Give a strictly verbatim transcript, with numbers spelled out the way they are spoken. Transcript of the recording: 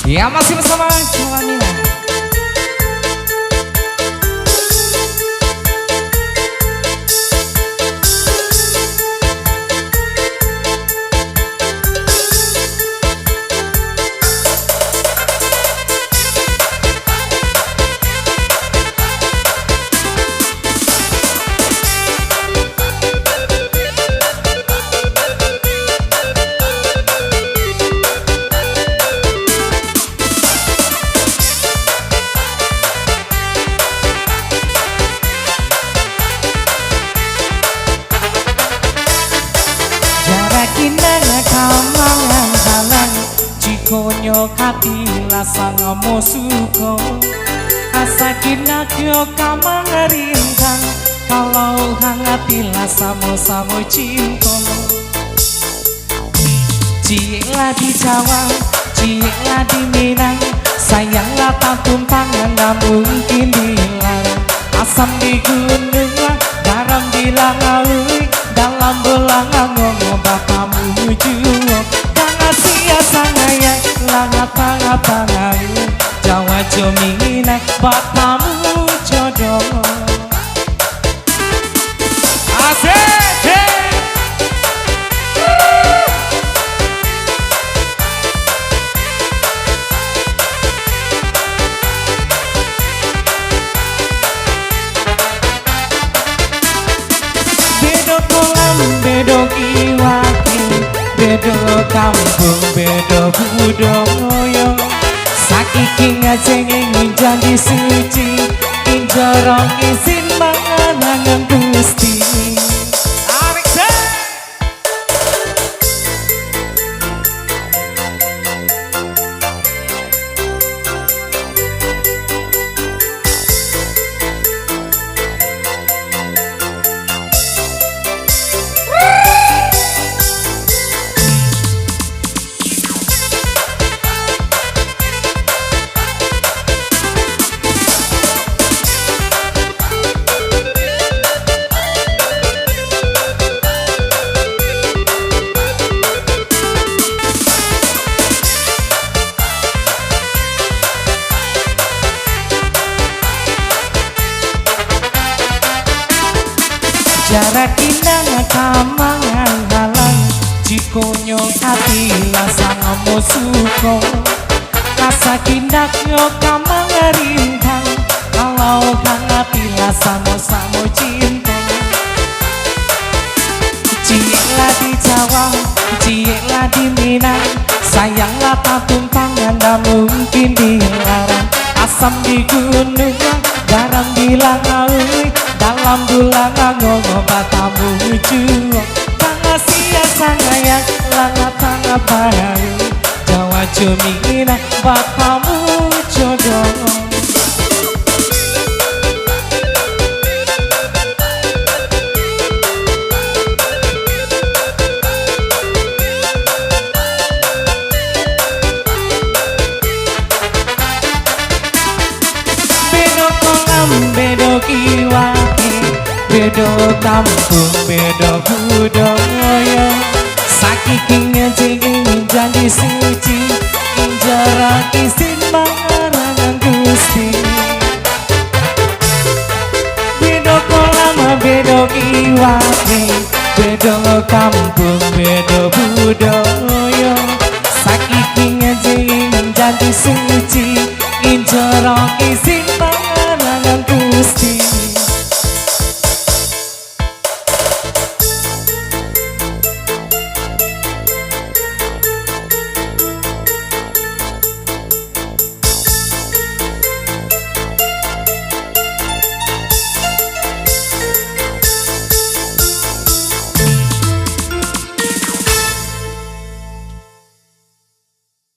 Ya, masih bersama Jawa Mina. Jarak inang ka manghalang, jiko nyo ka tilasang mo suko. Asa kinang nyo ka mangarintang, kalau hangat tilasang samo-samo cinto. Ciek lah di Jawa, ciek lah di Minang, sayang lah tatumpang, ndak mungkin dilarang. Asam di gunuang lah, garam di lauik, dalam bulan angong batamu juo. Jangan sia sangaya, langah tangah pangayu, Jawa jo Minang batamu jodoh. Asik, hei. Bedo kolam, bedo kiwaki, bedo kampuang, bedo budoyo. Sakiking cengeng jadi suci, injorong isin manganangan Gusti. Tarik, sik. Jarak inang ka manghalang, jiko nyo ka tilasang mo suko. Asa kinang nyo ka mangarintang, kalau hangat tilasang samo-samo cinto. Ciek lah di Jawa, ciek lah di Minang, sayang lah tatumpang, ndak mungkin dilarang. Asam di gunuang, garam di lauik, dalam bulan angong batamu juo. Jangan sia sangaya, langah tangah pangayu, Jawa jo Minang batamu jodoh. Bedo kolam, bedo kiwaki, bedo kampuang, bedo budoyo. Sakiking cengeng jadi suci, injorong isin manganangan Gusti. Bedo kolam, bedo kiwaki, bedo kampuang, bedo budoyo. Sakiking cengeng jadi suci,